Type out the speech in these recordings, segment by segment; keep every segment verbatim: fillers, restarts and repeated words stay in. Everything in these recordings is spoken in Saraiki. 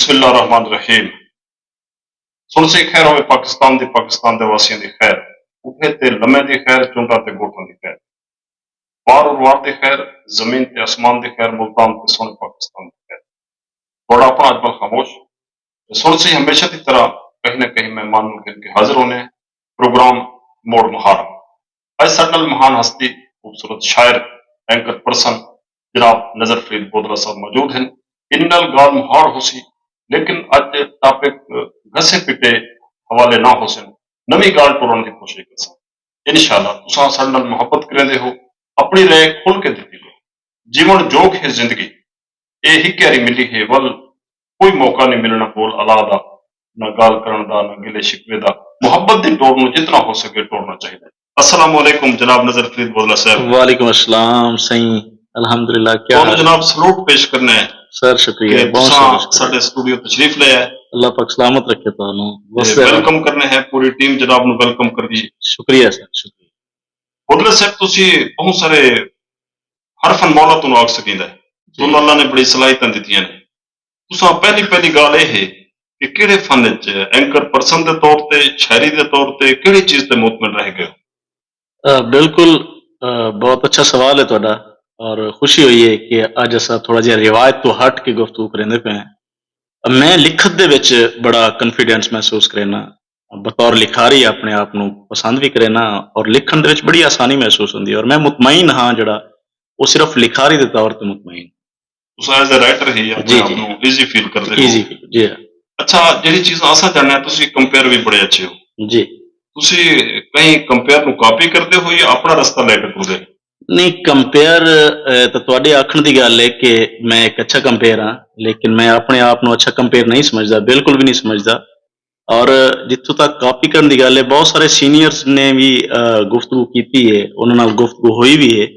بسم اللہ الرحمن الرحیم۔ سنسی خیر ہوے پاکستان دی، پاکستان دے واسیاں دی خیر، اٹھے تے لمے دی خیر، چنڈا تے گوٹھاں دی خیر، وار اور وار دی خیر، زمین تے آسمان دی خیر، ملتان تے سونے پاکستان دی خیر۔ تہاݙا اپݨا اجمل خاموش۔ تے سنسی ہمیشہ دی طرح کہیں نہ کہیں مہمان نوں گھن کے حاضر ہونے ہیں۔ پروگرام موڑ مہاڑ۔ اڄ ساݙے نال مہان ہستی، خوبصورت شاعر، اینکر پرسن جناب نظر فرید بودلا صاحب موجود ہیں۔ انہاں نال ڳالھ مہاڑ ہوسی، لیکن اڄ ٹاپک گھسے پٹے حوالے نہ ہوسن، نویں ڳالھ ٹورݨ دی کوشش کرساں۔ انشاءاللہ تساں ساݙے نال محبت کریندے ہو، اپݨی رائے کھل کے ݙتی کرو۔ جیوݨ جوڳ ہے زندگی، اے ہک واری ملی ہے، ول کوئی موقع نہیں ملݨا بول الا دا، نہ ڳالھ کرݨ دا، نہ گلے شکوے دا۔ محبت دی ڈور نوں جتنا ہو سکے ٹورنا چاہیدا ہے۔ السلام علیکم جناب نظر فرید بودلا صاحب۔ وعلیکم السلام سائیں، الحمدللہ، کیا تہانوں حال ہے؟ جناب سلوٹ پیش کرنا ہے سر، شکریہ، کہ بہت تساں شکریہ، شکریہ۔ ساݙے اسٹوڈیو تشریف لے آئے۔ اللہ پاک سلامت رکھے تہانوں، تے وسدے رہو۔ ویلکم کرنے ہیں، پوری ٹیم جناب نوں ویلکم کر دی۔ شکریہ سر، شکریہ۔ بودلا صاحب، تسی بہت سارے ہر فن مولا تہانوں آکھ سکیندا ہے۔ جی۔ تہانوں اللہ نے بڑی صلاحیتاں دتیاں نے۔ تساں پہلی، پہلی ڳالھ اے ہے کہ کیڑھے فن اچ اینکر پرسن دے طور تے، شاعری دے طور تے کیڑھی چیز تے مطمئن رہ ڳئے ہو؟ آ، بالکل، آ، بہت اچھا سوال ہے تہاݙا، اور خوشی ہوئی ہے کہ اڄ اساں تھوڑا جہا روایت تو ہٹ کے گفتگو کریندے پئے ہیں۔ میں لکھت دے وچ بڑا کانفیڈنس محسوس کرینا، بطور لکھاری اپنے آپ نوں پسند بھی کرینا، اور لکھن دے وچ بڑی آسانی محسوس ہوندی ہے، اور میں مطمئن ہاں جڑا وہ صرف لکھاری دے طور تے مطمئن۔ تساں ایز اے رائٹر ہی اپنے جی، آپ جی۔ نوں ایزی فیل کردے ہو۔ ایزی فیل، جی ہاں۔ اچھا، جڑی چیزاں اساں جاننے ہیں، تسی کمپیئر بھی بڑے اچھے ہو۔ جی۔ تسی کہیں کمپیئر نوں کاپی کردے ہو یا اپنا رستہ لے کے ٹردے ہو؟ نہیں، کمپیئر، اے، تاں تہاݙے آکھݨ دی ڳالھ ہے کہ میں ہک اچھا کمپیئر ہاں، لیکن میں اپݨے آپ نوں اچھا کمپیئر نہیں سمجھدا، بالکل بھی نہیں سمجھدا۔ اور جتھوں تک کاپی کرݨ دی ڳالھ ہے، بہت سارے سینئرز نے بھی، آ، گفتگو کیتی ہے، انہاں نال گفتگو ہوئی بھی ہے،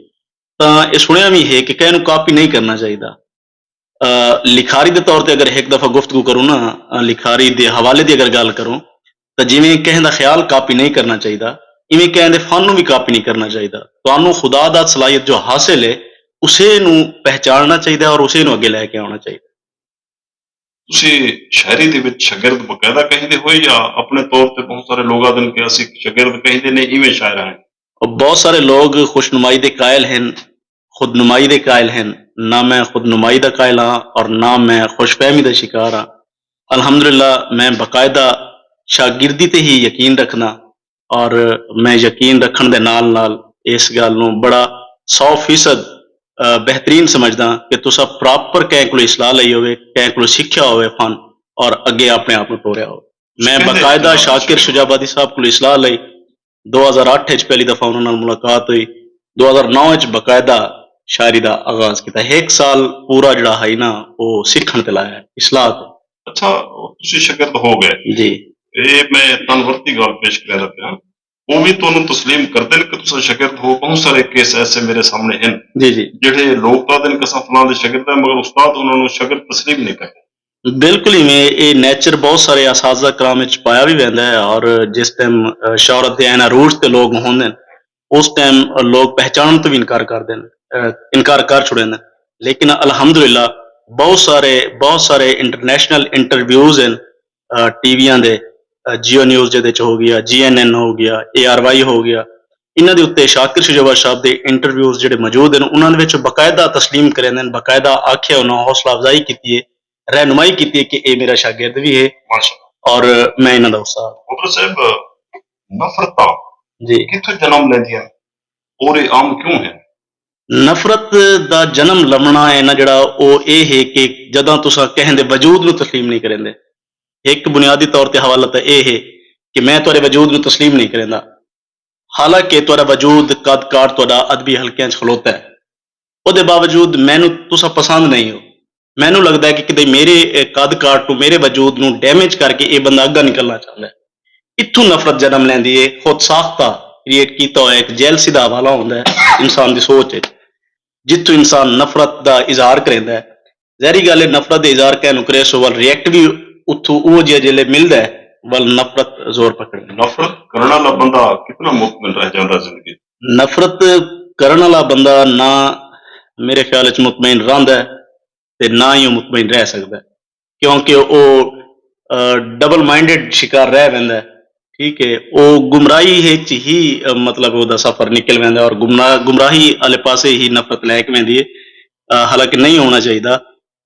تاں اے سݨیا بھی ہے کہ کہیں نوں کاپی نہیں کرنا چاہیدا۔ آ، لکھاری دے طور تے اگر ہک دفعہ گفتگو کروں نا، آ، لکھاری دے حوالے دی اگر ڳالھ کروں، تاں جیویں کہیں دا خیال کاپی نہیں کرنا چاہیدا، ایویں کہیں دے فن نوں بھی کاپی نہیں کرنا چاہیدا۔ تہانوں خدا دا صلاحیت جو حاصل ہے، اسے نوں پہچاننا چاہیدا اور اسے نوں اگے لے کے آنا چاہیدا۔ تسی شاعری دے وچ شاگرد باقاعدہ کہیندے ہوئے یا اپنے طور تے؟ بہت سارے لوگ آدن کہ اسی شاگرد کہیندے نے، ایویں شاعر ہیں۔ بہت سارے لوگ خوش نمائی دے قائل ہیں، خود نمائی دے قائل ہیں۔ نہ میں خود نمائی دا قائل ہاں اور نہ میں خوش فہمی دا شکار ہاں۔ الحمدللہ میں باقاعدہ شاگردی تے ہی یقین رکھنا، اور میں یقین رکھن دے نال نال اس گل نوں بڑا سو فیصد، آ، بہترین سمجھدا کہ تساں پراپر کہیں کولوں اصلاح لئی ہوئے، کہیں کولوں سکھیا ہوئے فن، اور اگے اپنے آپ نوں ٹوریا ہوئے۔ میں باقاعدہ شاکر شجاع آبادی صاحب کولوں اصلاح لئی۔ دو ہزار اٹھ وچ پہلی دفعہ انہاں نال ملاقات ہوئی، دو ہزار نو وچ باقاعدہ شاعری دا آغاز کیتا۔ ہک سال پورا جڑا ہئی نا، او سکھݨ تے لایا، اصلاح تے۔ اچھا، تسی شاگرد ہو ڳئے۔ جی۔ اے میں تن ورتی ڳالھ پیش کریندا پیاں۔ او وی تہانوں تسلیم کردن کہ تساں شاگرد ہو۔ بہت سارے کیس ایسے میرے سامنے ہن، جی، جی۔ جڑے لوگ آہدن کہ اساں فلاں دے شاگرد ہیں، مگر استاد انہاں نوں شاگرد تسلیم نہیں کردے۔ بالکل ایویں، اے نیچر بہت سارے اساتذہ کرام وچ پایا بھی ویندا ہے، اور جس ٹائم، آ، شہرت دے عین عروج تے لوگ ہوندن، اس ٹائم لوگ پہچان تو بھی انکار کر دین، آ، انکار کر چھڑیندن۔ لیکن الحمدللہ بہت سارے، بہت سارے انٹرنیشنل انٹرویوز ہیں، آ، ٹی ویاں دے، آ، جیو نیوز جے دے چ ہو گیا، جی این این ہو گیا، اے آر وائی ہو گیا، انہاں دے اُتے شاکر شجاع آبادی صاحب دے انٹرویوز جڑے موجود ہیں، انہاں دے وچ باقاعدہ تسلیم کریندے ہیں، باقاعدہ آکھیا، انہاں حوصلہ افزائی کیتی ہے، رہنمائی کیتی ہے کہ اے میرا شاگرد بھی ہے، ماشاءاللہ۔ اور میں انہاں دا استاد۔ قدرت صاحب، نفرتاں جی۔ کتھوں جنم لیندیاں اور اے عام کیوں ہیں؟ نفرت دا جنم لوݨا ہے نا جڑا، او اے ہے کہ جداں تساں کہیں دے وجود نوں تسلیم نہیں کریندے۔ ہک بنیادی طور تے حوالہ تاں اے ہے کہ میں تہاݙے وجود نوں تسلیم نہیں کریندا، حالانکہ تہاݙا وجود، قد کاٹ تہاݙا ادبی حلقیاں 'چ کھلوتا ہے، اودے باوجود مینوں تساں پسند نہیں ہو۔ مینوں لڳدا ہے کہ کدے میرے، اے، قد کاٹ نوں، میرے وجود نوں ڈیمیج کر کے اے بندہ اڳاں نکلنا چاہندا ہے۔ اتھوں نفرت جنم لیندی ہے، خود ساختہ، کریئیٹ کیتا ہویا ایک جیلسی دا حوالہ ہوندا ہے انسان دی سوچ وچ۔ جتھوں انسان نفرت دا اظہار کریندا ہے، ظاہری ڳالھ ہے، نفرت دے اظہار کہیں نوں کرے سو ول ریئیکٹ بھی اتھوں اوہو جیہا جیلے ملدا ہے، ول نفرت زور پکڑدی ہے۔ نفرت کرݨ والا بندہ کتنا مطمئن رہ جاندا زندگی؟ نفرت کرݨ والا بندہ نہ میرے خیال وچ مطمئن رہندا ہے تے نہ ہی او مطمئن رہ سڳدا ہے۔ کیونکہ او ڈبل مائنڈڈ شکار رہ ویندا ہے۔ ٹھیک ہے، او گمراہی ہچ ہی مطلب او دا سفر نکل ویندا ہے اور گمراہی والے پاسے ہی نفرت لے کے ویندی ہے۔ حالانکہ نہیں ہونا چاہیے۔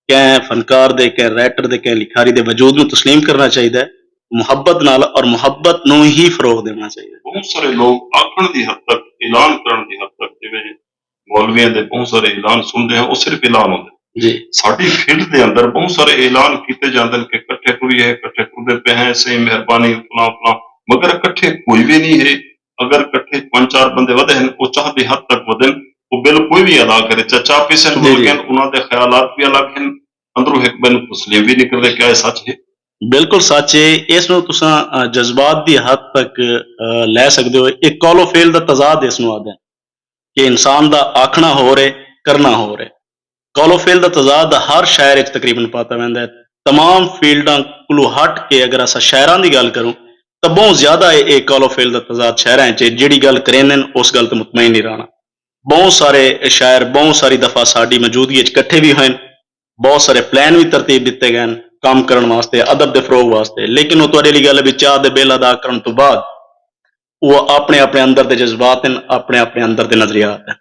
کہیں فنکار دے، کہیں رائٹر دے، کہیں لکھاری دے وجود نوں تسلیم کرنا چاہیے محبت نال، اور محبت نوں ہی فروغ دینا چاہیے۔ بہت سارے لوگ آکھن دی حد تک، اعلان کرن دی حد تک، جویں مولویاں دے بہت سارے اعلان سنتے ہیں، وہ صرف اعلان ہوندے۔ جی۔ ساڈی فیلڈ دے اندر بہت سارے اعلان کیتے جاندے ہیں کہ کٹھے ٹریے ہیں، کٹھے ٹردے پے ہیں، سہی مہربانی، فلاں فلاں، مگر کٹھے کوئی بھی نہیں ہے۔ اگر کٹھے پنج چار بندے ودے ہیں، وہ چاہتے حد تک ودن، وہ بل کوئی بھی ادا کرے، چاہے چاہ پیسن، جی، جی۔ ملکن، انہاں دے خیالات بھی الگ ہیں، اندروں ایک بن تسلیم بھی نہیں کرتے۔ کیا یہ سچ ہے؟ بالکل سچ ہے۔ اس نوں تساں جذبات دی حد تک لے سکتے ہو۔ ایک قول و فعل دا تضاد اس نوں آدھے کہ انسان دا آکھنا ہو رہے، کرنا ہو رہے۔ قول و فعل دا تضاد ہر شاعر اچ تقریباً پاتا ویندا ہے۔ تمام فیلڈاں کلو ہٹ کے اگر اسا شاعراں دی گل کروں، تاں بہت زیادہ اے، اے قول و فعل دا تضاد شاعراں اچ ہے۔ جیڑی گل کریندن، اس گل تے مطمئن نہیں رہنا۔ بہت سارے شاعر بہت ساری دفعہ ساڈی موجودگی اچ کٹھے بھی ہوئے، بہت سارے پلان بھی ترتیب دیتے گئے ہیں کام کرن واسطے، ادب دے فروغ واسطے، لیکن وہ تہاڈے لیے گل ہے بھی چاہ دے بل ادا کرن تو بعد وہ اپنے اپنے اندر دے جذبات ہیں، اپنے اپنے اندر دے نظریات ہیں۔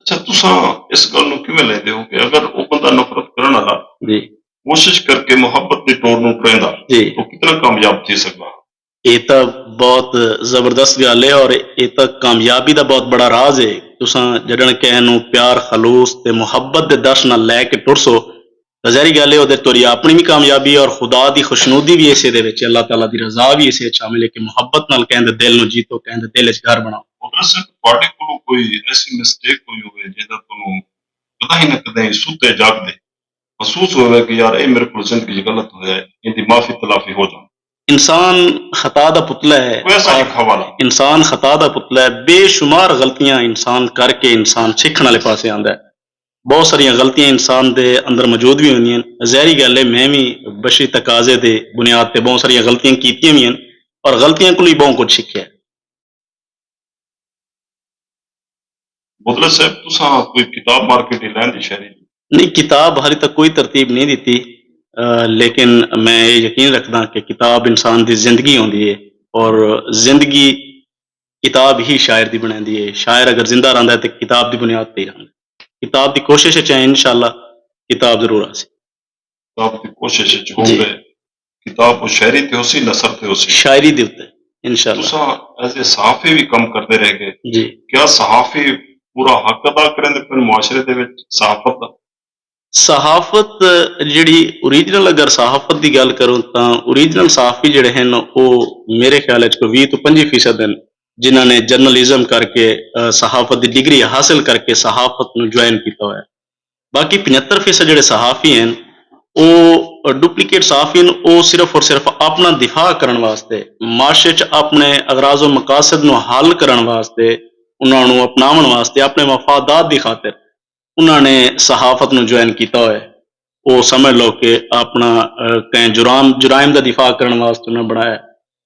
اچھا، تساں اس گل نوں کیویں لیندے ہو کہ اگر او بندہ نفرت کرݨ والا، جی، کوشش کر کے محبت دی ٹور نوں ٹریندا، جی، تو کتنا کامیاب تھی سڳدا؟ اے تاں بہت زبردست ڳالھ ہے اور اے تاں کامیابی دا بہت بڑا راز ہے۔ تساں جݙݨ کہیں نوں پیار، خلوص تے محبت دے درس نال لے کے ٹرسو، تاں ظاہری ڳالھ ہے، اودے تہاݙی اپݨی وی کامیابی ہے اور خدا دی خوشنودی وی اسے دے وچ، اللہ تعالیٰ دی رضا وی اسے وچ شامل ہے کہ محبت نال کہیں دے دل نوں جیتو، کہیں دے دل وچ گھر بݨاؤ۔ مدرس صاحب، تہاݙے کولوں کوئی ایسی مسٹیک ہوئی ہوئے جیندا تہاݙے کداہیں نہ کداہیں ستے جاڳدے محسوس ہوئے کہ یار، اے میرے کول زندگی وچ غلط ہویا ہے، ایندی معافی تلافی ہو جاوے؟ انسان خطا دا پتلا ہے۔ کوئی ایسا اور ہک حوالہ؟ انسان خطا دا پتلا ہے، بے شمار غلطیاں انسان کر کے انسان سکھݨ والے پاسے آندا ہے۔ بہت ساریاں غلطیاں انسان دے اندر موجود بھی ہوندیاں ہن۔ ظاہری ڳالھ ہے، میں بھی بشری تقاضے دے بنیاد تے بہت ساریاں غلطیاں کیتیاں بھی ہن اور غلطیاں کولوں ہی بہت کچھ سکھیا ہے۔ مدرس صاحب، تساں کوئی کتاب مارکیٹ ہی لین دی شاعری دی؟ نہیں، کتاب حالی تک کوئی ترتیب نہیں دیتی، آ، لیکن میں یہ یقین رکھدا کہ کتاب انسان دی زندگی ہوندی ہے اور زندگی کتاب ہی شاعر دی بنیندی ہے۔ شاعر اگر زندہ رہندا ہے تو کتاب دی بنیاد تے ہی رہندا ہے۔ کتاب دی کوشش ہے، چاہے انشاءاللہ کتاب ضرور آسی۔ کتاب دی کوشش وچ ہوں، جی۔ کتاب او شاعری تے ہوسی، نثر تے ہوسی؟ شاعری دے اتے، انشاءاللہ۔ تساں ایز اے صحافی وی کم کردے رہ گئے۔ جی۔ کیا صحافی پورا حق ادا کریندے پن معاشرے دے وچ صحافت دا؟ صحافت جڑی اوریجنل، اگر صحافت دی گل کروں تاں اوریجنل صحافی جڑے ہن، او میرے خیال وچ کوئی ویہہ توں پنجی فیصد ہن، جنہاں نے جرنلزم کر کے، آ، صحافت دی ڈگری حاصل کر کے صحافت نوں جوائن کیتا ہویا ہے۔ باقی پچھتر فیصد جڑے صحافی ہن، او ڈپلیکیٹ صحافی ہن، او صرف اور صرف اپنا دفاع کرن واسطے، معاشرے چ اپنے اغراض و مقاصد نوں حل کرن واسطے، انہاں نوں اپناون واسطے، اپنے مفادات دی خاطر انہاں نے صحافت نوں جوائن کیتا ہوئے۔ او سمجھ لو کہ اپنا، آ، کہیں جرام، جرائم دا دفاع کرن واسطے انہاں بنایا ہے،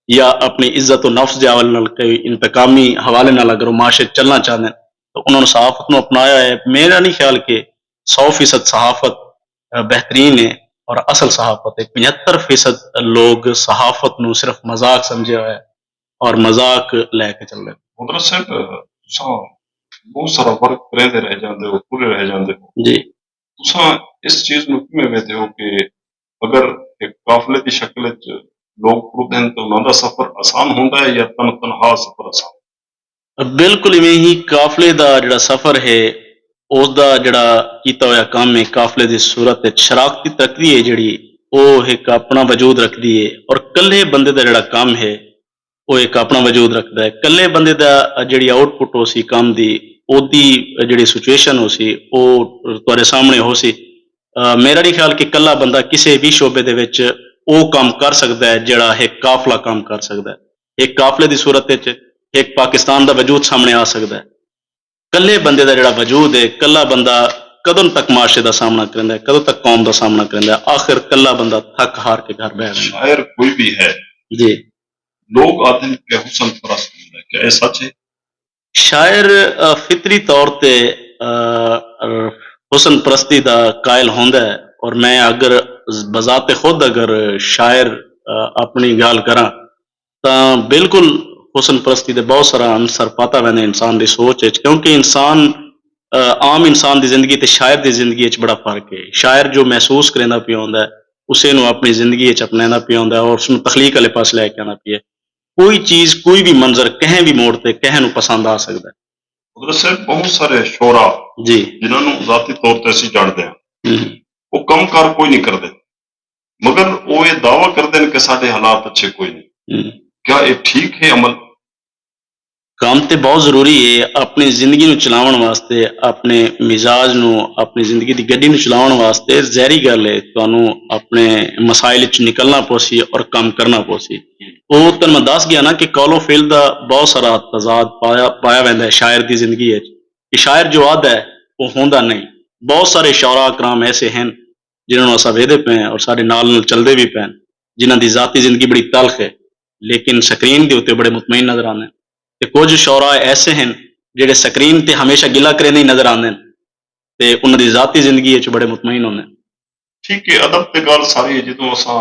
یا اپنی عزت و نفس دے حوالے نال، کوئی انتقامی حوالے نال اگر او معاشرے چ چلنا چاہندے ہیں، تو انہاں نے صحافت نوں اپنایا ہے۔ میرا نہیں خیال کہ سو فیصد صحافت، آ، بہترین ہے اور اصل صحافت ہے۔ پچھتر فیصد لوگ صحافت نوں صرف مذاق سمجھے ہوئے اور مذاق لے کے چل رہے۔ مدرس صاحب، تساں بہت سارا ورک کریندے رہ جاندے ہو، پورے رہ جاندے ہو۔ جی۔ تساں اس چیز نوں کیویں ویندے ہو کہ اگر ایک قافلے دی شکل وچ لوگ ٹردے ہن تو انہاں دا سفر آسان ہوندا ہے یا تن تنہا سفر آسان؟ بالکل ایویں ہی قافلے دا جڑا سفر ہے، اس دا جڑا کیتا ہویا کم ہے، قافلے دی صورت وچ شراکتی ترقی ہے جڑی، او ایک اپنا وجود رکھدی ہے، اور کلھے بندے دا جڑا کم ہے، او ایک اپنا وجود رکھدا ہے۔ کلھے بندے دا جڑی آؤٹ پٹ ہو سی کم دی، او دی جڑی سچویشن ہو سی، او تہاڈے سامنے ہو سی۔ آ، میرا نہیں خیال کہ کلھا بندہ کسے بھی شعبے دے وچ او کم کر سکدا ہے جڑا ایک قافلہ کم کر سکدا ہے۔ ایک قافلے دی صورت وچ ایک پاکستان دا وجود سامنے آ سکدا ہے۔ کلھے بندے دا جڑا وجود ہے، کلھا بندہ کدوں تک معاشرے دا سامنا کریندا ہے، کدوں تک قوم دا سامنا کریندا ہے، آخر کلھا بندہ تھک ہار کے گھر بیٹھ ویندا ہے۔ شاعر کوئی بھی ہے۔ جی۔ لوگ آدھن کہ حسن پرست ہوندا ہے، کیا یہ سچ ہے؟ شاعر، آ، فطری طور تے، آ، حسن پرستی دا قائل ہوندا ہے، اور میں اگر بذات خود اگر شاعر اپنی گالھ کراں تاں بالکل حسن پرستی دے بہت سارا عنصر پاتا ویندے انسان دی سوچ اچ، کیونکہ انسان عام انسان دی زندگی تے شاعر دی زندگی اچ بڑا فرق ہے۔ شاعر جو محسوس کریندا پیا ہوندا ہے، اسے نوں اپنی زندگی اچ اپنیندا پیا ہوندا ہے اور اس نوں تخلیق والے پاس لے کے آندا پیا ہے۔ کوئی چیز، کوئی بھی منظر کہیں بھی موڑ تے کہیں نوں پسند آ سکدا ہے۔ قدرت صاحب، بہت سارے شعرا جی۔ جنہاں نوں ذاتی طور تے اسی جانتے ہیں، ہوں۔ وہ کم کار کوئی نہیں کرتے، مگر وہ یہ دعویٰ کرتے ہیں کہ سارے حالات اچھے کوئی نہیں۔ ہوں۔ کیا یہ ٹھیک ہے عمل؟ کم تے بہت ضروری ہے اپنی زندگی نوں چلاون واسطے، اپنے مزاج نوں، اپنی زندگی دی گڈی نوں چلاون واسطے۔ ظاہری گل ہے تانوں اپنے مسائل وچ نکلنا پوسی اور کم کرنا پوسی۔ او تن میں دس گیا نا کہ قول و فعل دا بہت سارا تضاد پایا پایا ویندا ہے شاعر دی زندگی وچ۔ کہ شاعر جو آدھا ہے وہ ہوندا نہیں۔ بہت سارے شعراء کرام ایسے ہیں جنہاں نوں اساں ویدے پے ہیں اور ساڈے نال نال چلدے بھی پے ہیں، جنہاں دی ذاتی زندگی بڑی تلخ ہے لیکن سکرین دے اتے بڑے مطمئن نظر آندے ہیں۔ تے کجھ شعراء ایسے ہیں جڑے سکرین تے ہمیشہ گلہ کریندے ہی نظر آندے ہیں تے انہاں دی ذاتی زندگی وچ بڑے مطمئن ہوندے ہیں۔ ٹھیک ہے، ادب تے گال ساری ہے، جدوں اساں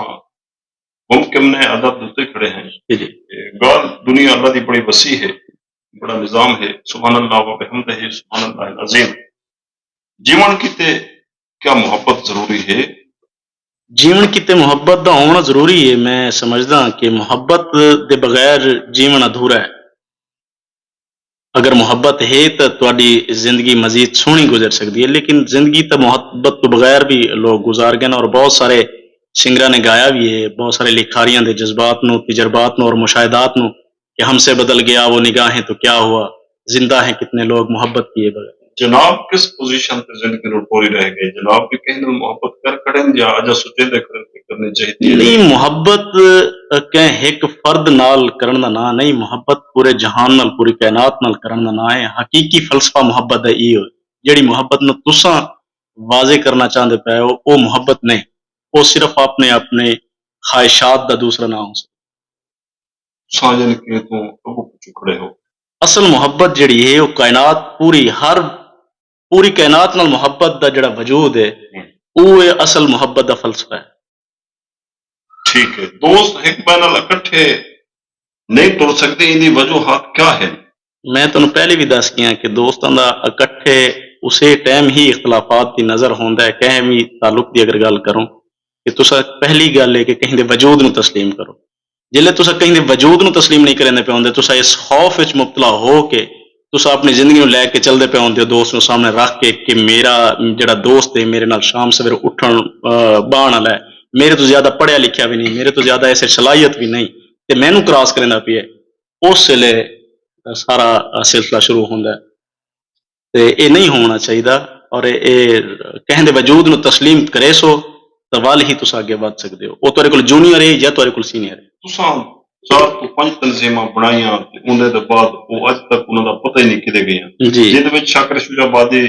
ممکن نے ادب دے اتے کھڑے ہیں۔ جی جی۔ تے گال دنیا اللہ دی بڑی وسیع ہے، بڑا نظام ہے۔ سبحان اللہ و بحمدہ، سبحان اللہ العظیم۔ جیون کیتے کیا محبت ضروری ہے؟ جیون کیتے محبت دا ہونا ضروری ہے۔ میں سمجھدا ہاں کہ محبت دے بغیر جیون ادھورا ہے۔ اگر محبت ہے تو تہاڈی زندگی مزید سوہنی گزر سکدی ہے، لیکن زندگی تاں محبت تو بغیر بھی لوگ گزار گئے اور بہت سارے سنگراں نے گایا بھی ہے، بہت سارے لکھاریاں دے جذبات نو، تجربات نو اور مشاہدات نو کہ ہم سے بدل گیا وہ نگاہیں تو کیا ہوا، زندہ ہیں کتنے لوگ محبت کیے بغیر۔ جناب کس پوزیشن تے زندگی نو ٹوری رہ گئے؟ جناب بھی کہیں نال محبت کر کھڑے ہیں یا اجا سوچیندے کھڑے ہیں کہ کرنی چاہیدی ہے؟ نہیں، محبت کہیں ہک فرد نال کرن دا ناں نہیں، محبت پورے جہان نال، پوری کائنات نال کرن دا ناں ہے۔ حقیقی فلسفہ محبت دا ایہو ہے۔ جیڑھی محبت نو تساں واضح کرنا چاہندے پے ہو، او محبت نہیں، او صرف اپنے اپنے خواہشات دا دوسرا ناں ہو سکدا۔ تساں یعنی کہ توں اگوں پچھوں کھڑے ہو۔ اصل محبت جیڑھی ہے او کائنات پوری ہر پوری کائنات نال محبت دا جیڑھا وجود ہے او ہے اصل محبت دا فلسفہ ہے۔ ٹھیک ہے، دوست ہک بئے نال اکٹھے نہیں ٹر سکدے، ایندی وجوہات کیا ہن؟ میں تہانوں پہلے وی دس گیاں کہ دوستاں دا اکٹھے اسے ٹائم ہی اختلافات دی نظر ہوندا ہے۔ کہیں وی تعلق دی اگر گل کروں کہ تساں پہلی گل ہے کہ کہیں دے وجود نوں تسلیم کرو۔ جلے تساں کہیں دے وجود نوں تسلیم نہیں کریندے پے ہوندے، تساں اس خوف وچ مبتلا ہو کے تساں اپنی زندگی نوں لے کے چلدے پے ہوندے ہو، دوست نوں سامنے رکھ کے کہ میرا جڑا دوست ہے میرے نال شام سویرے اٹھن باہن والا ہے، میرے تو زیادہ پڑھیا لکھیا بھی نہیں، میرے تو زیادہ ایسے صلاحیت بھی نہیں تے مینوں کراس کریندا پیا ہے۔ اس ویلے سارا سلسلہ شروع ہوندا ہے۔ تے اے نہیں ہووݨا چاہیدا، اور اے کہیں دے وجود نوں تسلیم کریسو تاں ول ہی تساں اگے ودھ سکدے ہو۔ او تہاݙے کول جونیئر ہے یا تہاݙے کول سینئر ہے۔ تساں چار توں پنج تنظیماں بݨائیاں تے اوندے دے بعد او اڄ تک انہاں دا پتہ ہی نہیں کدھے ڳئیاں۔ جی۔ جیندے وچ شاکر شجاع آبادی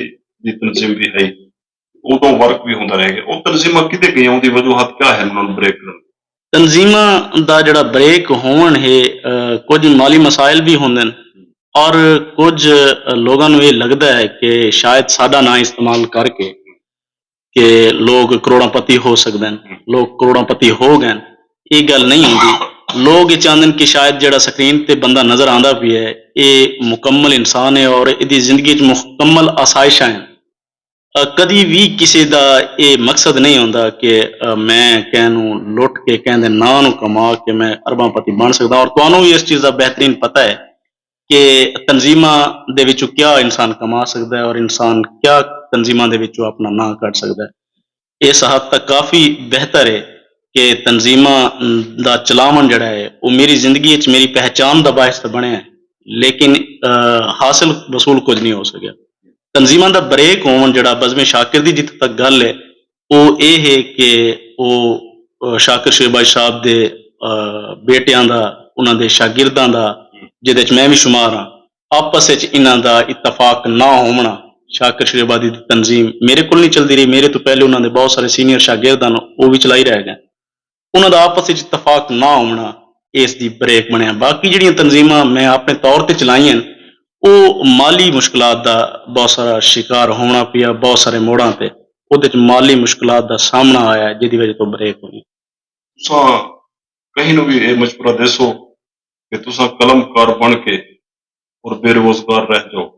دی تنظیم وی ہئی۔ اودوں ورک وی ہوندا رہ ڳئے۔ او تنظیماں کدھے ڳئیاں؟ اوندی وجوہات کیا ہن انہاں نوں بریک کرݨ دی؟ تنظیماں دا جیڑھا بریک ہووݨ ہے کجھ مالی مسائل وی ہوندن، اور کجھ لوگاں نوں ایہ لگدا ہے کہ شاید ساڈا ناں استعمال کر کے کہ لوگ کروڑاں پتی ہو سکدن، لوگ کروڑاں پتی ہو گئن۔ ایہ گل نہیں ہوندی۔ لوگ ایہ چاہندن کہ شاید جیڑھا سکرین تے بندہ نظر آندا پیا ہے ایہ مکمل انسان ہے اور ایہدی زندگی اچ مکمل آسائشاں ہن۔ کدی وی کسے دا ایہ مقصد نہیں ہوندا کہ میں کہیں نوں لٹ کے کہیں دے ناں نوں کما کے میں ارباں پتی بن سکدا ہاں، اور تہانوں وی اس چیز دا بہترین پتہ ہے کہ تنظیماں دے وچوں کیا انسان کما سکدا ہے اور انسان کیا تنظیماں دے وچوں اپنا ناں کڈھ سکدا ہے۔ اس حد تک کافی بہتر ہے کہ تنظیماں دا چلاون جڑا ہے وہ میری زندگی وچ میری پہچان دا باعث تاں بنیا ہے، لیکن حاصل وصول کچھ نہیں ہو سکیا۔ تنظیماں دا بریک ہون جڑا بزم شاکر دی جتھے تک گل ہے وہ اے ہے کہ وہ شاکر شعیب بخش صاحب دے بیٹیاں دا، انہاں دے شاگرداں دا، جدے وچ میں بھی شمار ہاں، آپس وچ انہاں دا اتفاق نہ ہووݨا۔ شاکر شریف آبادی دی تنظیم میرے کول نہیں چلدی رہی، میرے توں پہلے انہاں دے بہت سارے سینئر شاگرد ہن، او وی چلائی رہ گئے۔ انہاں دا آپس وچ اتفاق نہ ہووݨا اس دی بریک بݨیا۔ باقی جیڑھیاں تنظیماں میں اپݨے طور تے چلائیاں ہن، او مالی مشکلات دا بہت سارا شکار ہووݨا پیا، بہت سارے موڑاں تے۔ اودے وچ مالی مشکلات دا سامݨا آیا ہے، جیندی وجہ توں بریک ہوئی۔ تساں کہیں نوں وی اے مشورہ ݙیسو کہ تساں قلم کار بݨ کے اور بے روزگار رہ جاؤ،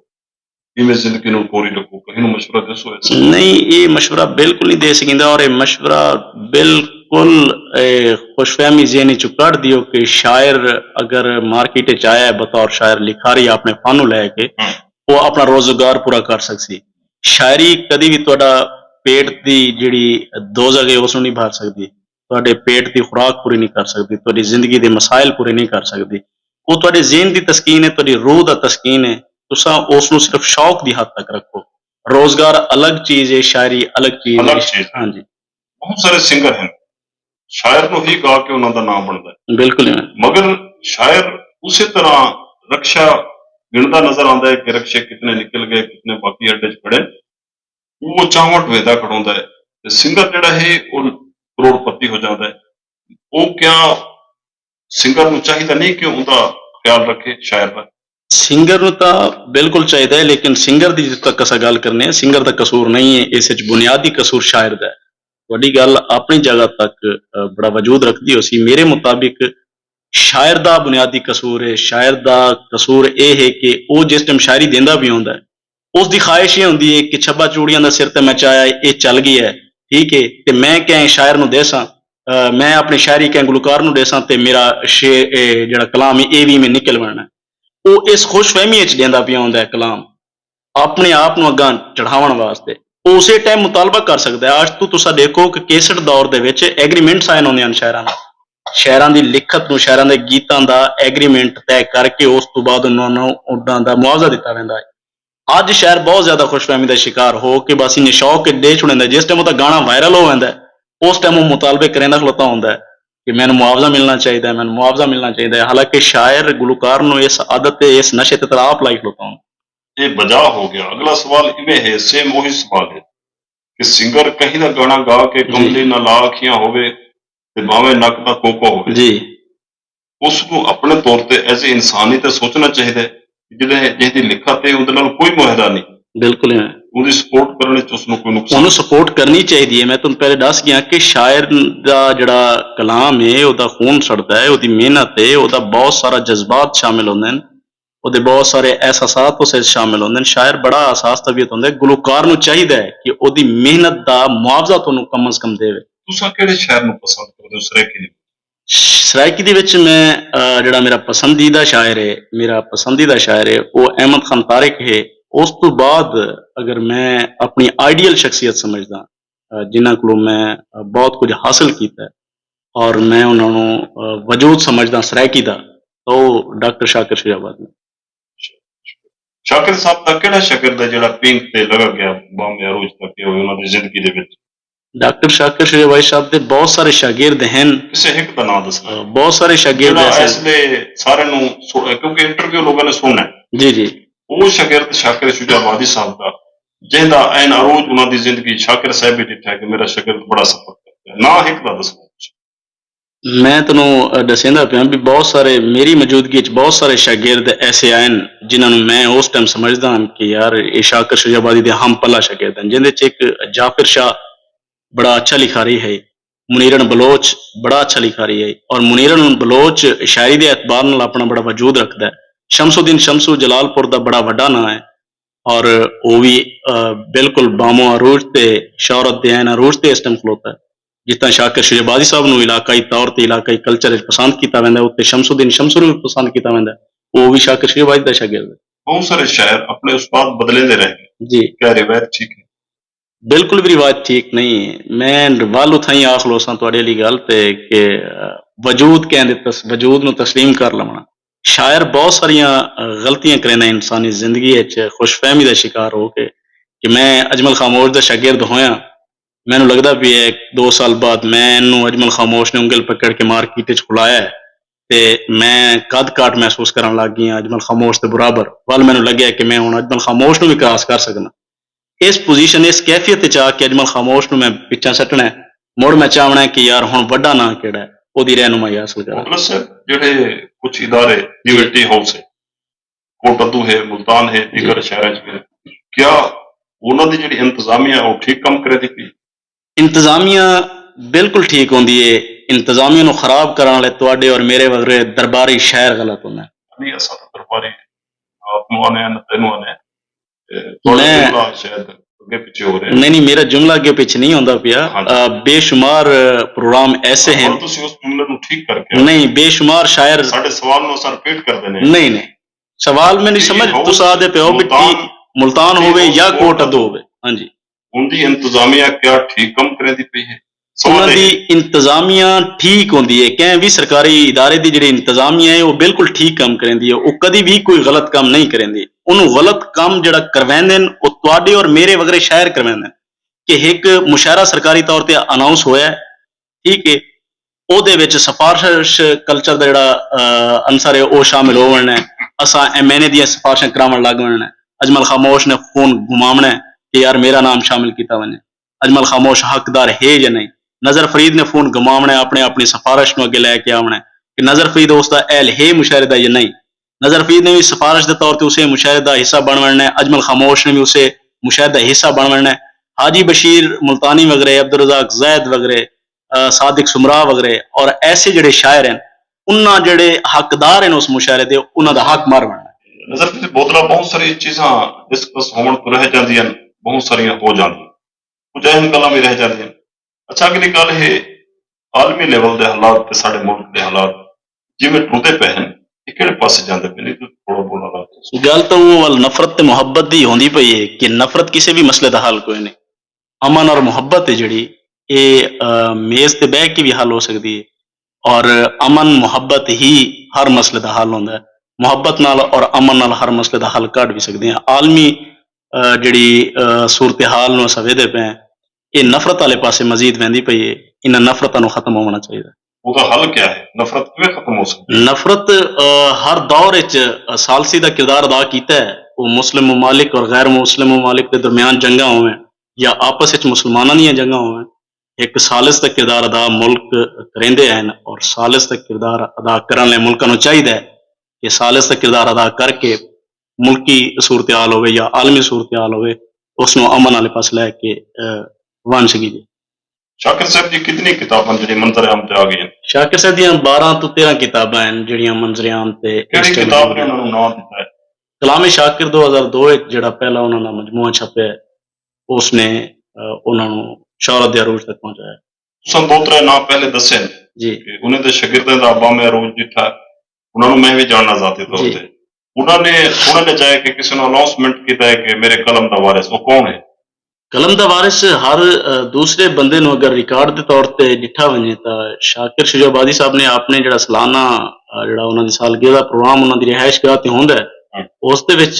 ایویں زندگی نوں ٹوری رکھو، کہیں نوں مشورہ ݙیسو ایسا؟ نہیں، اے مشورہ بالکل نہیں دے سکیندا، اور اے مشورہ بالکل اے خوش فہمی ذہن وچوں کڈھ دیو کہ شاعر اگر مارکیٹ وچ آیا ہے بطور شاعر لکھاری اپنے فن نوں لے کے، ہاں۔ او اپنا روزگار پورا کر سکسی۔ شاعری کدی وی تہاڈا پیٹ دی جیڑھی دوزخ ہے اس نوں نہیں بھر سکدی، تہاڈے پیٹ دی خوراک پوری نہیں کر سکدی، تہاڈی زندگی دے مسائل پورے نہیں کر سکدی۔ او تہاڈے ذہن دی تسکین ہے، تہاڈی روح دا تسکین ہے۔ تساں اس نوں صرف شوق دی حد تک رکھو۔ روزگار الگ چیز ہے، شاعری الگ چیز ہے۔ الگ چیز ہے۔ ہاں جی۔ بہت سارے سنگر ہیں، شاعر نوں ہی گا کے انہاں دا ناں بندا ہے۔ بالکل ایویں۔ مگر شاعر اسی طرح رکشہ گندا نظر آندا ہے کہ رکشے کتنے نکل گئے، کتنے باقی اڈے چ کھڑے۔ او چاہ وٹ ویندا کھڑوندا ہے۔ تے سنگر جڑا ہے او کروڑ پتی ہو جاندا ہے۔ او کیا سنگر نوں چاہیدا نہیں کہ اوندا خیال رکھے شاعر دا؟ سنگر نوں تاں بالکل چاہیدا ہے، لیکن سنگر دی جتھاں تک اساں گالھ کرنے ہیں، سنگر دا قصور نہیں ہے، اس وچ بنیادی قصور شاعر دا ہے۔ تہاڈی گالھ اپنی جگہ تک بڑا وجود رکھدی ہوسی۔ میرے مطابق شاعر دا بنیادی قصور ہے۔ شاعر دا قصور اے ہے کہ او جس ٹائم شاعری دیندا وی ہوندا ہے، اس دی خواہش اے ہوندی ہے کہ چھبا چوڑیاں دا سر تے میں چایا ہے، اے چل گیا ہے، ٹھیک ہے، تے میں کہیں شاعر نوں دیساں، میں اپنی شاعری کہیں گلوکار نوں دیساں تے میرا شعر، اے جڑا کلام ہے، اے وی میں نکل ونڑنا ہے۔ او اس خوش فہمی اچ ڈیندا پیا ہوندا ہے کلام، اپنے آپ نوں اگاں چڑھاون واسطے۔ او اسے ٹائم مطالبہ کر سکدا ہے۔ اج توں تساں ڈیکھو کہ کیسٹ دور دے وچ ایگریمنٹ سائن ہوندے ہن شاعراں نال، شاعراں دی لکھت نوں، شاعراں دے گیتاں دا ایگریمنٹ طے کر کے اس توں بعد انہاں نوں انہاں دا معاوضہ دتا ویندا ہے۔ اج شاعر بہت زیادہ خوش فہمی دا شکار ہو کے بس انہیں شوق اچ ڈے چھوڑیندا ہے۔ جس ٹائم اودا گانا وائرل ہو ویندا ہے، اس ٹائم او مطالبے کریندا کھلوتا ہوندا ہے کہ مینوں معاوضہ ملنا چاہیدا ہے، مینوں معاوضہ ملنا چاہیدا ہے۔ حالانکہ شاعر گلوکار نوں اس عادت تے اس نشے تے تڑاپ لائی کھلوتا ہوندا۔ اے بجا ہو گیا۔ اگلا سوال ایویں ہے، سیم اوہی سوال ہے کہ سنگر کہیں دا گانا گا کے جی۔ کملی نہ لا اکھیاں ہووے تے بھاویں نک دا کوکا ہووے۔ جی۔ اس کوں اپنے طور تے ایز اے انسان ہی تے سوچنا چاہیدا ہے، جیندے جیندی لکھت ہے اوندے نال کوئی معاہدہ نہیں۔ بالکل ایویں۔ اوندی سپورٹ کرنے وچ اس نوں کوئی نقصان۔ اونوں سپورٹ کرنی چاہیدی ہے۔ میں تہاکوں پہلے ڈس گیا کہ شاعر دا جڑا کلام ہے، اودا خون سڑدا ہے، اودی محنت ہے، اودا بہت سارا جذبات شامل ہوندے ہن، اودے بہت سارے احساسات اس وچ شامل ہوندے ہن۔ شاعر بڑا حساس طبیعت ہوندا ہے، گلوکار نوں چاہیدا ہے کہ اودی محنت دا معاوضہ تہانوں کم از کم دیوے۔ تساں کیڑھے شاعر نوں پسند کردے ہو سرائیکی دے وچ؟ سرائیکی دے وچ میں، آ، جڑا میرا پسندیدہ شاعر ہے، میرا پسندیدہ شاعر ہے، او احمد خان طارق ہے۔ اس توں بعد اگر میں اپنی آئیڈیل شخصیت سمجھداں، آ، جنہاں کولوں میں، آ، بہت کجھ حاصل کیتا ہے اور میں انہاں نوں، آ، وجود سمجھداں سرائیکی دا، تاں او ڈاکٹر شاکر شجاع آبادی۔ شاکر صاحب دا کیڑھا شاگرد ہے جیڑھا پینک تے لگا گیا بام عروج تک کہ ہوئے انہاں دی زندگی دے وچ؟ ڈاکٹر شاکر شجاع آبادی صاحب دے بہت سارے شاگرد ہن۔ کسے ہک دا ناں دسنا۔ بہت سارے شاگرد جیڑھا ایسے اس لے سارے نوں سو-، کیونکہ انٹرویو لوگاں نے سننا ہے۔ جی جی۔ او شاگرد شاکر شجاع آبادی صاحب دا جیندا عین عروج انہاں دی زندگی شاکر صاحب ہی ڈٹھا ہے کہ میرا شاگرد بڑا سفر کر گیا۔ ناں ہک دا دسنا۔ میں تینوں ڈسیندا پیاں بھی بہت سارے میری موجودگی وچ بہت سارے شاگرد ایسے آئے ہن جنہاں نوں میں اس ٹائم سمجھدا ہاں کہ یار اے شاکر شجاع آبادی دے ہم پلہ شاگرد ہن، جیندے وچ ایک جعفر شاہ بڑا اچھا لکھاری ہے، منیرن بلوچ بڑا اچھا لکھاری ہے، اور منیرن بلوچ شاعری دے اعتبار نال اپنا بڑا وجود رکھدا ہے۔ شمس الدین شمسو جلال پور دا بڑا وڈا ناں ہے، اور او وی، آ، بالکل بامو عروج تے شہرت دے عین عروج تے اس ٹائم کھلوتا ہے۔ جتھاں شاکر شجاع آبادی صاحب نوں علاقائی طور تے علاقائی کلچر وچ پسند کیتا ویندا ہے، اتھے شمس الدین شمسو نوں وی پسند کیتا ویندا ہے۔ او وی شاکر شجاع آبادی دا شاگرد ہے۔ بہت سارے شاعر اپنے استاد بدلیندے رہ گئے۔ جی۔ کیا روایت ٹھیک ہے؟ بالکل وی روایت ٹھیک نہیں ہے۔ میں ول اتھائیں آ کھلوساں تہاڈی آلی گل تے کہ، آ، وجود کہیں دے تس-، وجود نوں تسلیم کر لونا۔ شاعر بہت ساریاں، آ، غلطیاں کریندا ہے انسانی زندگی اچ خوش فہمی دا شکار ہو کے کہ میں اجمل خاموش دا شاگرد ہویاں، مینوں لگدا پیا ہے دو سال بعد میں اینوں اجمل خاموش نے انگل پکڑ کے مارکیٹ اچ کھلایا ہے تے میں قد کاٹ محسوس کرن لگ گیا اجمل خاموش دے برابر، ول مینوں لگیا کہ میں ہن اجمل خاموش نوں وی کراس کر سکنا۔ اس پوزیشن، اس کیفیت وچ آ کے اجمل خاموش نوں میں پچھاں سٹنا ہے، مڑ میں چاہنا ہے کہ یار ہن وڈا ناں کیڑا ہے، اودی رہنمائی حاصل کراں۔ مخلص صاحب، جڑے کچھ ادارے، جی۔ یونیورسٹی ہاؤس ہے، کوٹدو ہے، ملتان ہے، دیگر جی۔ شہراں وچ بھی، کیا انہاں دی جڑی انتظامیہ ہے، وہ ٹھیک کم کریندی پئی؟ انتظامیہ بالکل ٹھیک ہوندی ہے۔ انتظامیہ نو خراب کرن والے تواڈے اور میرے وغیرہ درباری شاعر غلط ہوندے ہیں۔ نہیں، اساں تاں درباری آپ نو آنے ہیں، تینوں آنے ہیں۔ اے، تھوڑا میں جملہ شاید اگے پیچھے ہو رہے ہیں۔ نہیں، نہیں، میرا جملہ اگے پیچھے نہیں ہوندا پیا۔ ہاں جی۔ آ، بے شمار، آ، پروگرام ایسے ہیں۔ ہاں، تسی اس جملے نو ٹھیک کر کے نہیں، بے شمار شاعر ساڈے سوال نو اساں ریپیٹ کر دینے ہیں۔ نہیں، نہیں۔ سوال میں نہیں سمجھ، تساں آدھے پے ہو بھی ملتان، ملتان ہوے یا کوٹ ادو ہوے۔ ہاں جی۔ ان دی انتظامیہ کیا ٹھیک کم کریندی پئی ہے؟ انہاں دی انتظامیہ ٹھیک ہوندی ہے، کہیں بھی سرکاری ادارے دی جڑی انتظامیہ ہے، وہ بالکل ٹھیک کم کریندی ہے، وہ کدی بھی کوئی غلط کم نہیں کریندی۔ انہوں غلط کم جڑا کرویندے ہیں، وہ تواڈے اور میرے وغیرہ شاعر کرویندے ہیں کہ ایک مشاعرہ سرکاری طور تے اناؤنس ہویا ہے، ٹھیک ہے، او دے وچ سفارش کلچر دا جڑا، آ، عنصر ہے، او شامل ہو ونڑنا ہے۔ اساں ایم این اے دیاں سفارشاں کراونڑ لگ ونڑنا ہے۔ اجمل خاموش نے خون گھماونڑا ہے کہ یار میرا نام شامل کیتا ونجے۔ اجمل خاموش حقدار ہے یا نہیں؟ نظر فرید نے خون گھماونڑا ہے، اپنے اپنی سفارش نو اگے لے کے آونڑا ہے کہ نظر فرید اس دا اہل ہے مشاعرے دا یا نہیں؟ نظر فرید نے بھی سفارش دے طور تے اسے مشاعرے دا حصہ بن ونڑنا ہے، اجمل خاموش نے بھی اسے مشاعرے دا حصہ بن ونڑنا ہے۔ حاجی بشیر ملتانی وغیرہ، عبدالرزاق زاہد وغیرہ، آ، صادق سمرا وغیرہ اور ایسے جڑے شاعر ہیں، انہاں جڑے حقدار ہیں اس مشاعرے دے، انہاں دا حق مار بننا۔ نظر فرید بودلا، بہت ساری چیزاں ڈسکس ہون تو رہ جاندیاں، بہت ساریاں ہو جاندیاں، کچھ اہم گلاں بھی رہ جاندیاں۔ اچھا، اگلی گل ہے عالمی لیول دے حالات تے ساڈے ملک دے حالات جویں ٹردے پے ہیں، یہ کہڑے پاسے جاندے پے نے؟ تو تھوڑا بہت حالات دسو۔ گل تو وہ ول نفرت تے محبت دی ہوندی پئی ہے کہ نفرت کسے بھی مسئلے دا حل کوئی نہیں۔ امن اور محبت ہے جڑی، اے، آ، میز تے بہ کے بھی حل ہو سکدی ہے، اور امن محبت ہی ہر مسئلے دا حل ہوندا ہے۔ محبت نال اور امن نال ہر مسئلے دا حل کڈھ بھی سکدے ہیں۔ عالمی، آ، جڑی، آ، صورتحال نو اساں ویدے پے ہیں، اے نفرت والے پاسے مزید ویندی پئی ہے۔ انہاں نفرتاں نو ختم ہونا چاہیے۔ اوہدا حل کیا ہے؟ نفرت کیویں ختم ہو سکدی ہے؟ نفرت، آ، ہر دور اچ، آ، ثالثی دا کردار ادا کیتا ہے۔ وہ مسلم ممالک اور غیر مسلم ممالک دے درمیان جنگاں ہوئیں یا آپس اچ مسلماناں دیاں جنگاں ہوئیں، ایک ثالث دا کردار ادا ملک کریندے ہیں، اور ثالث دا کردار ادا کرن لے ملکاں نوں چاہیدا ہے کہ ثالث دا کردار ادا کر کے ملکی صورتحال ہوے یا عالمی صورتحال ہوے، اس نوں امن والے پاسے لے کے، آ، ونڄ سڳیجے۔ شاکر صاحب دی کتنی کتاباں جڑی منظر عام تے آ گئی ہیں؟ شاکر صاحب دیاں بارہ توں تیرہ کتاباں ہیں جڑیاں منظر عام تے کہڑی اس ٹائم کتاب نے انہاں نوں ناں دتا ہے؟ کلام شاکر دو ہزار دو وچ جڑا پہلا انہاں دا مجموعہ چھپیا ہے، اس نے، آ، انہاں نوں شہرت دے عروج تک پہنچایا ہے۔ تساں دو ترے ناں پہلے دسے نے جی۔ کہ انہیں دے شاگردیں دا بام عروج ڈٹھا ہے، انہاں نوں میں بھی جاننا ذاتی طور جی۔ تے۔ انہاں نے سنن اچ آیا کہ کسے نوں اناؤنسمنٹ کیتا ہے کہ میرے قلم دا وارث، وہ کون ہے؟ قلم دا وارث ہر، آ، دوسرے بندے نوں اگر ریکارڈ دے طور تے ڈٹھا ونجے تاں شاکر شجاع آبادی صاحب نے اپنے جڑا سالانہ، آ، جڑا انہاں دی سالگرہ دا پروگرام انہاں دی رہائش گاہ تے ہوندا ہے، ہاں۔ اس دے وچ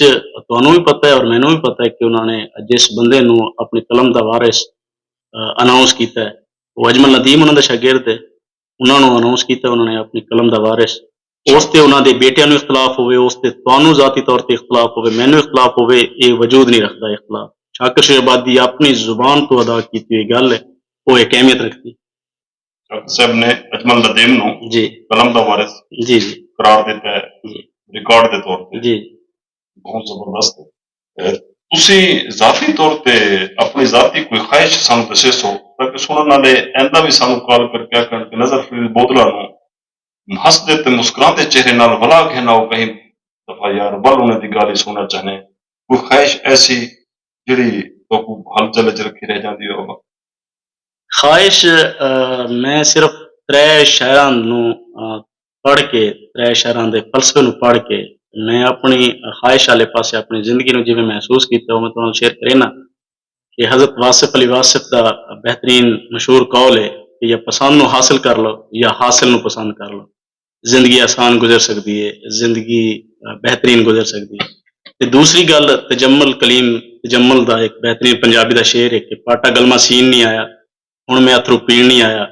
تانوں بھی پتہ ہے اور مینوں بھی پتہ ہے کہ انہاں نے جس بندے نوں اپنے قلم دا وارث، آ، اناؤنس کیتا ہے، وہ اجمل ندیم انہاں دا شاگرد ہے۔ انہاں نوں اناؤنس کیتا، انہاں نے اپنی قلم دا وارث، اس تے انہاں دے بیٹیاں نوں اختلاف ہوے، اس تے تانوں ذاتی طور تے اختلاف ہوے، مینوں اختلاف ہوے، اے وجود نہیں رکھدا اختلاف۔ شاکر شجاع آبادی اپنی زبان تو ادا کیتی ہوئی گل ہے، وہ ایک اہمیت رکھدی۔ ڈاکٹر صاحب نے اجمل ندیم نوں جی۔ قلم دا وارث جی، جی۔ قرار دیتا ہے، جی۔ ریکارڈ دے طور تے۔ جی۔ بہت زبردست ہے۔ اے، تسی ذاتی طور تے اپنی ذاتی کوئی خواہش سانوں دسیسو تاکہ سنن والے آئندہ بھی سانوں کال کر کے آکھن کہ نظر فرید بودلا نوں ہسدے تے مسکراندے چہرے نال ولا گھن آؤ، کہیں دفعہ یار ول انہاں دی گالھ ہی سننا چاہنے۔ کوئی خواہش ایسی جڑی تہاکوں ہلچل اچ رکھی رہ جاندی ہو؟ خواہش، آ، میں صرف ترے شاعراں نوں، آ، پڑھ کے، ترے شاعراں دے فلسفے نوں پڑھ کے میں اپنی خواہش والے پاسے اپنی زندگی نوں جویں محسوس کیتا، او میں تہاݙے نال شیئر کرینا کہ حضرت واصف علی واصف دا بہترین مشہور قول ہے کہ یا پسند نوں حاصل کر لو یا حاصل نوں پسند کر لو۔ زندگی آسان گزر سڳدی ہے، زندگی، آ، بہترین گزر سڳدی ہے۔ تے دوسری ڳالھ، تجمل کلیم، تجمل دا ہک بہترین پنجابی دا شعر ہے کہ پاٹا گلما سین نہیں آیا، ہݨ میں اتھرو پین نہیں آیا۔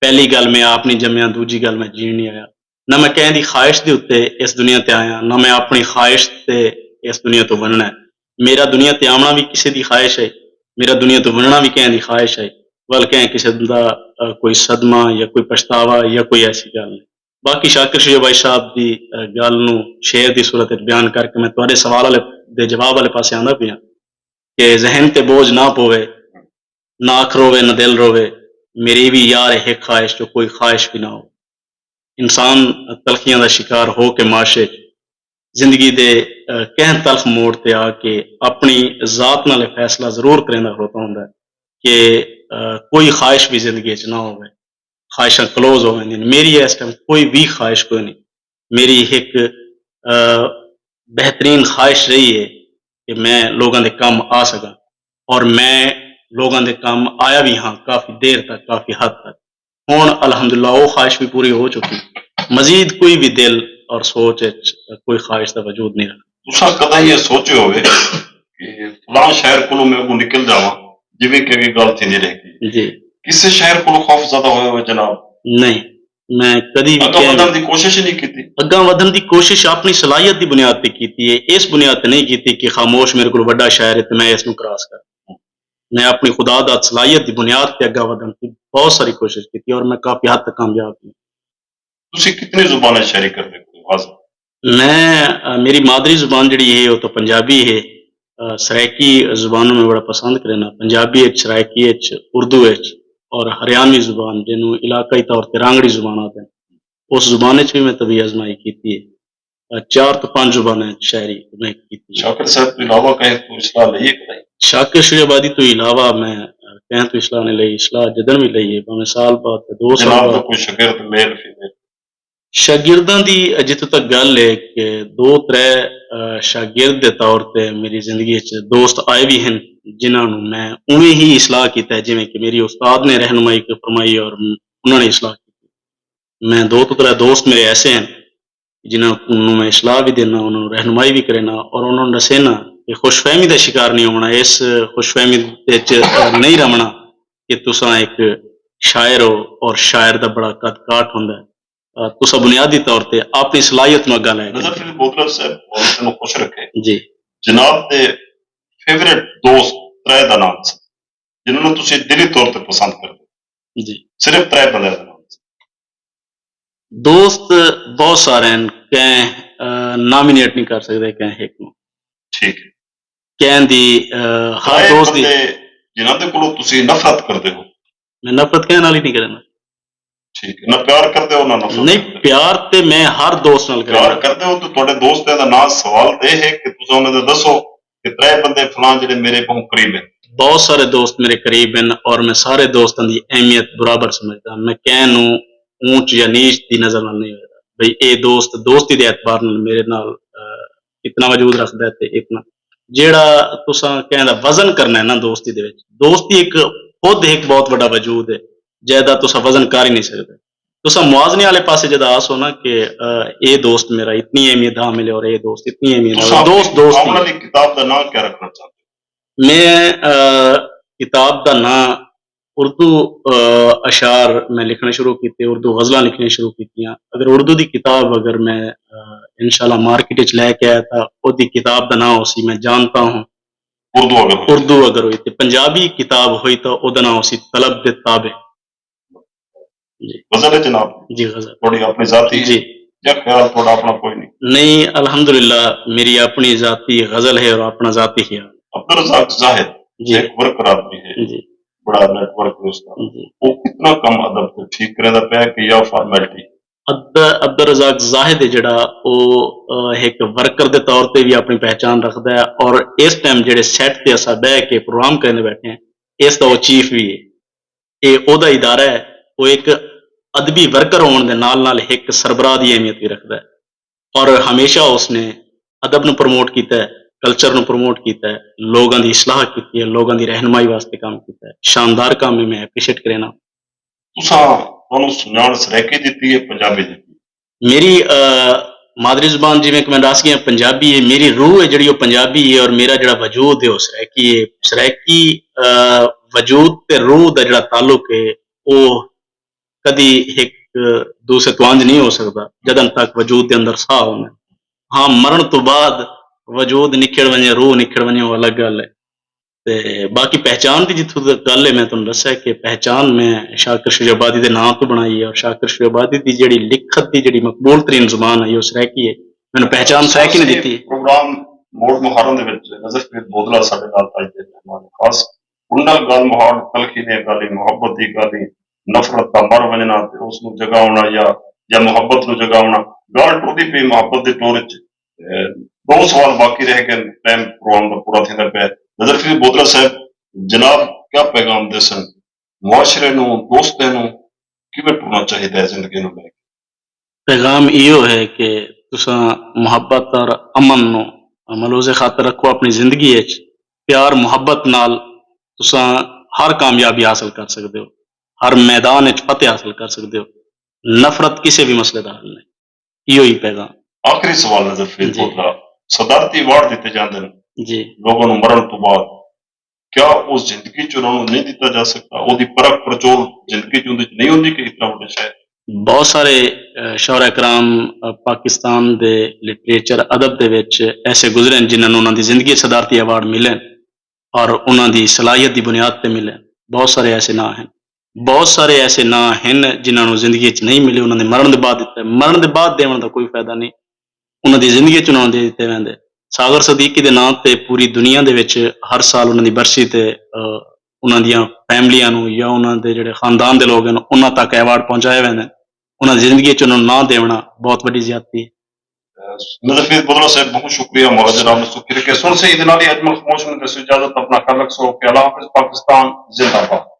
پہلی ڳالھ میں آپ نہیں جمیا، دوجھی ڳالھ میں جین نہیں آیا۔ نہ میں کہیں دی خواہش دے اتے اس دنیا تے آیا، نہ میں اپݨی خواہش تے اس دنیا توں ونڄݨا ہے۔ میرا دنیا تے آوݨا وی کسے دی خواہش ہے، میرا دنیا توں ونڄݨا وی کہیں دی خواہش ہے، ول کہیں کسے دا، آ، کوئی صدمہ یا کوئی پچھتاوا یا کوئی ایسی ڳالھ نہیں۔ باقی شاکر شجاع بھائی صاحب دی، آ، ڳالھ نوں شعر دی صورت وچ بیان کر کے میں تہاݙے سوال والے دے جواب والے پاسے آندا پیاں۔ کہ ذہن تے بوجھ نہ پووے، نہ اکھ رووے نہ دل رووے، میری وی یار ہے ہک خواہش جو کوئی خواہش وی نہ ہووے۔ انسان تلخیاں دا شکار ہو کے معاشرے اچ زندگی دے کہیں تلخ موڑ تے آ کے اپنی ذات نال اے فیصلہ ضرور کریندا کھڑوتا ہوندا ہے کہ کوئی خواہش وی زندگی اچ نہ ہووے، خواہشاں کلوز ہو ویندین۔ میری اس ٹائم کوئی وی خواہش کوئی نی۔ میری ہک بہترین خواہش رہی ہے کہ میں لوگاں دے کم آ سکاں، اور میں لوگاں دے کم آیا وی ہاں کافی دیر تک، کافی حد تک۔ ہن الحمدللہ او خواہش وی پوری ہو چکی، مزید کوئی وی دل اور سوچ اچ کوئی خواہش دا وجود نہیں رکھدا۔ تساں کداں یہ سوچے ہوئے کہ فلاں شہر کولوں میں اگوں نکل جاواں، جویں کہ اگے گل تھیندی رہ گئی؟ جی۔ کسے شہر کولوں خوف زدہ ہوئے ہوئے جناب؟ نہیں، میں کدی وی اگاں ودھن دی کوشش ہی نہیں کیتی؟ اگاں ودھن دی کوشش اپنی صلاحیت دی بنیاد تے کیتی ہے، اس بنیاد تے نہیں کیتی کہ خاموش میرے کول وڈا شہر ہے تے میں اس نوں کراس کر۔ میں اپنی خدا داد صلاحیت دی بنیاد تے اگاں ودھن دی بہت ساری کوشش کیتی اور میں کافی حد تک کامیاب ہوں۔ تسی کتنی زبانیں شاعری کردے ہو؟ واضح۔ میں میری مادری زبان جڑی ہے وہ تو پنجابی ہے۔ سرائیکی زبان میں بڑا پسند کرنا، پنجابی اچ، سرائیکی اچ، اردو اچ، اور ہریانوی زبان جنوں علاقائی طور تے رانگڑی زبان آتے ہیں، اس زبان اچ بھی میں طبی آزمائی کیتی ہے۔ چار تو پانچ زبانیں شاعری میں کیتی ہے۔ شاکر صاحب تو علاوہ کہیں تو اصلاح لئی ہے کہ نہیں؟ شاکر شجاع آبادی تو علاوہ میں کہیں تو اصلاح نہیں لئی، اصلاح جدن بھی لئی ہے، بھاویں سال بعد تے دو سال بعد۔ جناب تو کوئی شاگرد میل فیمیل؟ شاگرداں دی جتھوں تک گل ہے کہ دو ترے شاگرد دے طور تے میری زندگی اچ دوست آئے بھی ہیں، جنہاں نوں میں اوویں ہی اصلاح کیتا ہے جویں کہ میری استاد نے رہنمائی فرمائی اور انہاں نے اصلاح کی۔ میں دو تو ترے دوست میرے ایسے ہیں جنہاں نوں میں اصلاح بھی دینا، انہاں نوں رہنمائی بھی کرنا اور انہاں نوں دسینا کہ خوش فہمی دا شکار نہیں ہونا، اس خوش فہمی اچ نہیں رہنا کہ تساں ایک شاعر ہو اور شاعر دا بڑا قد کاٹ ہوندا ہے۔ تساں بنیادی طور تے اپنی صلاحیت نوں اگاں لے کے۔ نظر شریف بودلر صاحب، اللہ تینوں خوش رکھے۔ جی۔ جناب دے فیورٹ دوست ترے دا نام دسو، جنہاں نوں تسی دلی طور تے پسند کردے؟ جی۔ صرف ترے بندے دا نام دسو۔ دوست بہت سارے ہیں، کہیں نامینیٹ نہیں کر سکتے کہیں ایک نوں۔ ٹھیک ہے۔ کہیں دی ہر دوست دی۔ جنہاں دے کولوں تسی نفرت کردے ہو؟ میں نفرت کہیں نال ہی نہیں کرنا۔ ٹھیک ہے، نہ پیار کردے ہو نہ نفرت؟ نہیں، پیار تے میں ہر دوست نال کرنا۔ پیار کردے ہو تو تہاڈے دوستاں دا نام سوال تے ہے کہ تساں انہاں دا دسو کہ ترے بندے فلاں جڑے میرے بہت قریب ہیں۔ بہت سارے دوست میرے قریب ہیں اور میں سارے دوستاں دی اہمیت برابر سمجھدا۔ میں کہیں نوں اونچ یا نیچ دی نظر نال نہیں ویکھدا۔ بھئی اے دوست دوستی دے اعتبار نال میرے نال اتنا وجود رکھدا ہے تے اتنا۔ جیڑا تساں کہیں دا وزن کرنا ہے نا دوستی دے وچ، دوستی ایک خود ایک بہت وڈا وجود ہے جیدا تساں وزن کر ہی نہیں سکدے۔ تساں موازنے والے پاسے جدا آسو نا کہ اے دوست میرا اتنی اہمیت دا حامل ہے اور اے دوست اتنی اہمیت دا، دوست دوست۔ کتاب دا نام کیا رکھنا چاہتے؟ میں کتاب دا ناں اردو اشعار میں لکھنا شروع کیتے، اردو غزلاں لکھنی شروع کیتیاں۔ اگر اردو دی کتاب اگر میں انشاءاللہ مارکیٹ وچ لے کے آیا تاں اودی کتاب دا ناں ہوسی میں جانتا ہوں۔ اردو اگر ہوئی تے پنجابی کتاب ہوئی تاں اودا ناں ہوسی طلب دے تابع۔ جی۔ غزل ہے جناب؟ جی، غزل۔ تہاڈی اپنی ذاتی؟ جی۔ یا خیال تہاڈا اپنا کوئی نہیں؟ نہیں، الحمداللہ میری اپنی ذاتی غزل ہے اور اپنا ذاتی خیال۔ عبدالرزاق زاہد، جی، ایک ورکر آدمی ہے، جی، بڑا نیٹ ورک ہے اس کا۔ جی۔ وہ کتنا کم ادب کو ٹھیک کریندا پیا ہے کہ یا فارمیلٹی؟ عبدالرزاق زاہد ہے جڑا، وہ ایک ورکر دے طور تے بھی اپنی پہچان رکھدا ہے اور اس ٹائم جڑے سیٹ تے اسا بہ کے پروگرام کرنے بیٹھے ہیں، اس دا وہ چیف بھی ہے۔ اے اوہدا ادارہ ہے، او ہک ادبی ورکر ہون دے نال نال ہک سربراہ دی اہمیت وی رکھدا ہے اور ہمیشہ اس نے ادب نوں پروموٹ کیتا ہے، کلچر نوں پروموٹ کیتا ہے، لوگاں دی اصلاح کیتی ہے، لوگاں دی رہنمائی واسطے کم کیتا ہے۔ شاندار کم ہے، میں اپریشیٹ کرینا۔ تساں تانوں سنجاݨ سرائیکی دتی ہے پنجابی دتی؟ میری مادری زبان جویں کہ میں ݙس ڳیا پنجابی ہے، میری روح ہے جڑی وہ پنجابی ہے اور میرا جڑا وجود ہے وہ سرائیکی ہے۔ سرائیکی وجود تے روح دا جڑا تعلق ہے وہ کدی ہک دوسرے تو انج نہیں ہو سکدا جدن تک وجود دے اندر ساہ ہوندے۔ ہاں، مرݨ تو بعد وجود نکھڑ ونڄے، روح نکھڑ ونڄے، وہ الگ گل ہے۔ تے باقی پہچان دی جتھوں تک گل ہے، میں تہاݙوں ݙسیا کہ پہچان میں شاکر شجاع آبادی دے ناں توں بݨائی ہے، اور شاکر شجاع آبادی دی جڑی لکھت دی جڑی مقبول ترین زبان ہے، وہ سرائیکی ہے۔ مینوں پہچان سرائیکی نے دتی۔ پروگرام موڑ مہاراں دے وچ نظر فرید بودلا ساڈے نال اڄ دے مہمان خاص۔ انہاں نال ڳالھ مہاڑ، تلخی دیاں ڳالھیں، محبت دی ڳالھیں، نفرت دا مر ونڄݨا تے اس نوں جڳاوݨا یا یا محبت نوں جڳاوݨا۔ ڳالھ ٹردی پئی محبت دے ٹور اچ۔ اے، ݙو سوال باقی رہ ڳئے، ٹائم پروگرام دا پورا تھیندا پئے۔ نظر فرید بودلا صاحب، جناب کیا پیغام ݙیسن؟ معاشرے نوں، دوستیں نوں کیویں ٹرنا چاہیدا ہے زندگی نوں لے کے؟ پیغام ایہو ہے کہ تساں محبت اور امن نو، ملحوظ خاطر رکھو اپنی زندگی اچ۔ پیار محبت نال تساں ہر کامیابی حاصل کر سکدے ہو، ہر میدان اچ فتح حاصل کر سکدے ہو۔ نفرت کسے بھی مسئلے دا حل نہیں۔ ایہو ہی پیغام۔ آخری سوال نظر فرید جی۔ بودلا، صدارتی ایوارڈ دتے جاندے نے جی۔ لوگوں نوں مرن تو بعد، کیا او زندگی چ انہاں نوں نہیں دتا جا سکدا؟ او دی پرکھ پرچول زندگی چ اوندے چ نہیں ہوندی کہ اتنا وڈا شاعر؟ بہت سارے، اے، شعراء کرام، اے، پاکستان دے لٹریچر ادب دے وچ ایسے گزرے ہیں جنہاں نوں انہاں دی زندگی صدارتی ایوارڈ ملے ہیں اور انہاں دی صلاحیت دی بنیاد تے ملے ہیں۔ بہت سارے ایسے ناں ہیں، بہت سارے ایسے ناں ہیں جنہاں نوں زندگی وچ نہیں ملے، انہاں دے مرن دے بعد دتے، مرن دے بعد دیون دا کوئی فائدہ نہیں۔ انہاں دی زندگی وچ انہاں نوں دے دتے ویندے۔ ساغر صدیقی دے ناں تے پوری دنیا دے وچ ہر سال انہاں دی برسی تے، اے، انہاں دیاں فیملیاں نوں یا انہاں دے جڑے خاندان دے لوگ ہیں انہاں تک ایوارڈ پہنچائے ویندے۔ انہاں دی زندگی وچ انہاں نوں نہ دیونا بہت وڈی زیادتی ہے۔ نظر فرید بودلا صاحب، بہت شکریہ مہاراج جناب نے سکھی رکھے۔ سن سے ایدے نال ہی اجمل خاموش نے دسو اجازت، اپنا خیال رکھسو۔ اوکے، اللہ حافظ، پاکستان زندہ باد۔